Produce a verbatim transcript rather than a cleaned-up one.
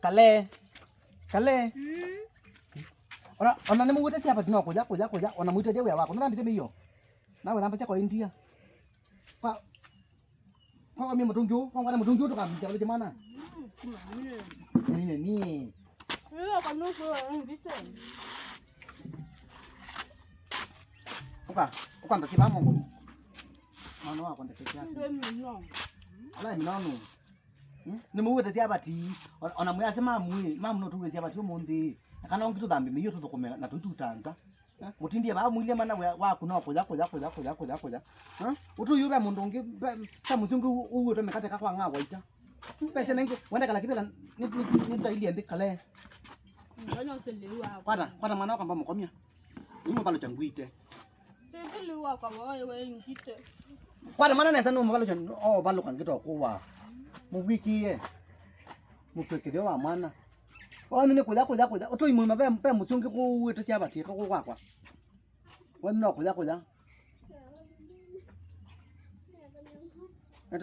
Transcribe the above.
Kale. Kale. Mm. Ona, ona nĩmũwĩte syapati no kũya, kũya, kũya. Ona mũitethya wĩa wako. Nũthambĩsye mĩio. Nawe thambĩsya kwa India. Kwa, kwa mimi mũtũngi ũũ, kwa ngwana mũtũngi ũũ tũkamĩkya kũlĩ kĩmana. Mm, mami. Mimi, mimi. Hiyo kwa nusu ya ngite. Ũka, ũka ndasiva mongo. Mwana wakwa ndakĩkya. Ndio mimi no. Ala minono. Hmm? Nĩmũwĩte syapati. Ona, ona mwĩasya mamu, mamu no tũwĩe syapati ũmũnthĩ. Kana ũngĩ tũthambe mĩio tũthũkũme na tũitutanza. Eh, mũtindie vaa mwĩlye mana wĩa waku no kũya, kũya, kũya, kũya, kũya, kũya. Eh, ũtũi ũve mũndũ ũngĩ, ve, ve mũsyĩ ũngĩ ũ-, ũwĩtwe mĩkate kakwa ng'a waita. Pesa nengĩ, wende kala kĩvĩla, nĩ, nĩ, nĩtailie nthĩ kale. Ndonya ũselewa. Kwata, kwata mwana wakamba mũkomia. Nĩ mũvalũkya ngwite. Tĩtĩliwa kwa wewe ngite. Kwata mwana nesa nĩ mũvalũkya, o valũka ngito kũwa. Mũvikie. Mũtwĩkĩthyo wa mwana. Wani nĩ kũya, kũya, kũya. Ũtũi mwĩma ve, ve mũsyĩ ũngĩ kũwĩte syapati, kakũ kwakwa. Wani no kũya, kũya.